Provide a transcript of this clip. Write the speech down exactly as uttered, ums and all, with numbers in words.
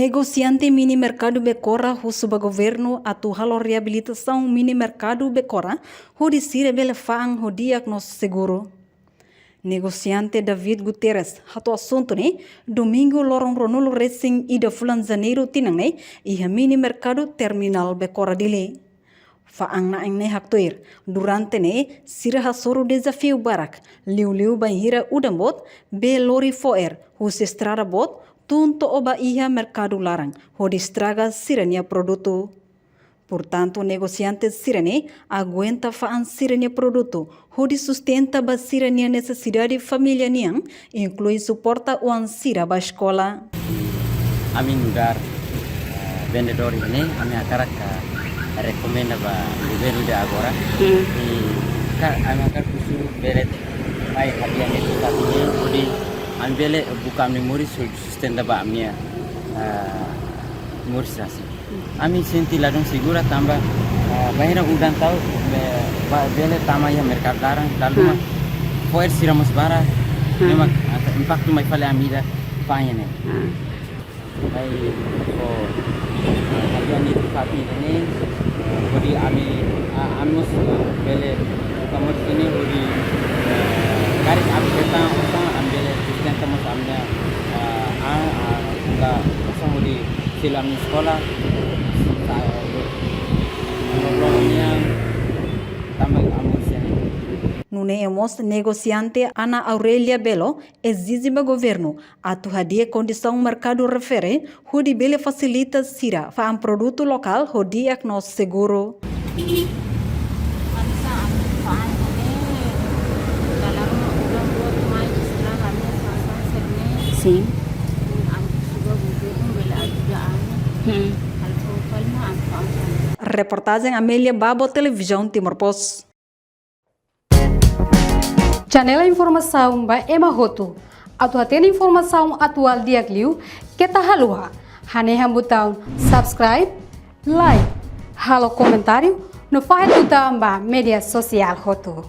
Negosiante mini merkadu Becora husu ba governu atu halo reabilitasaun mini merkadu Becora hodi sira bele fa'an ho di'ak no seguru. Negosiante David Guterres hato'o asuntu ne'e domingu loron ruanulu resin ida fulan Janeiru tinan ne'e iha mini merkadu terminál Becora Dili. Fa'an na'in ne'e haktuir, durante ne'e sira hasoru dezafiu barak, liuliu bainhira udan boot bee lori fo'er husi estrada boot tun to'o ba iha merkadu laran hodi estraga sira-nia produtu. Portantu, negosiante sira-ne'e aguenta fa'an sira-nia produtu hodi sustenta ba sira-nia nesesidade família nian, inklui suporta oan sira ba eskola. Ami nu'udar, eh, vendedór ne'e, ami hakarak, eh, rekomenda ba governu ida agora. Hmm. I ka, ami hakarak husu bele mai hadi'a ne'e tu kami ne'e, hodi ami bele buka ami moris hodi sustenta ba ami-nia, eh, moris rasik. Ami sente ladún segura tanba, eh, bainhira udan tau, be-, ba-, bele tama iha merkadu laran, dala ruma. Hmm. Fo'er sira mós barak, hmm, memang, eh, impaktu mai fali ami ida fa'an ne'e. Hmm. Mai, so, eh, hadi'a ne'e tu kami ne'e, eh, hodi ami, ah, ami mós, eh, bele buka moris ne'e hodi, eh, karik ami hetan osan, ami bele sustenta mós ami-nia, eh, ah, ah, buka osan hodi selu ami eskola, sa-, no, no, nian, tanba ami sene. Nune'e mós negosiante Ana Aurelia Belo ezije ba governu atu hadi'a kondisaun merkadu refere hodi bele fasilita sira fa'an produtu lokál ho di'ak no seguru. Sim. Hmm. Reportajen Amelia Babo, Televizaun Timor Post. Janela informasaun ba ema hotu. Atu hatene informasaun atuál di'ak liu, keta haluha hanehan butaun subscribe, like, halo komentáriu, no fahe tutan ba média sosiál hotu.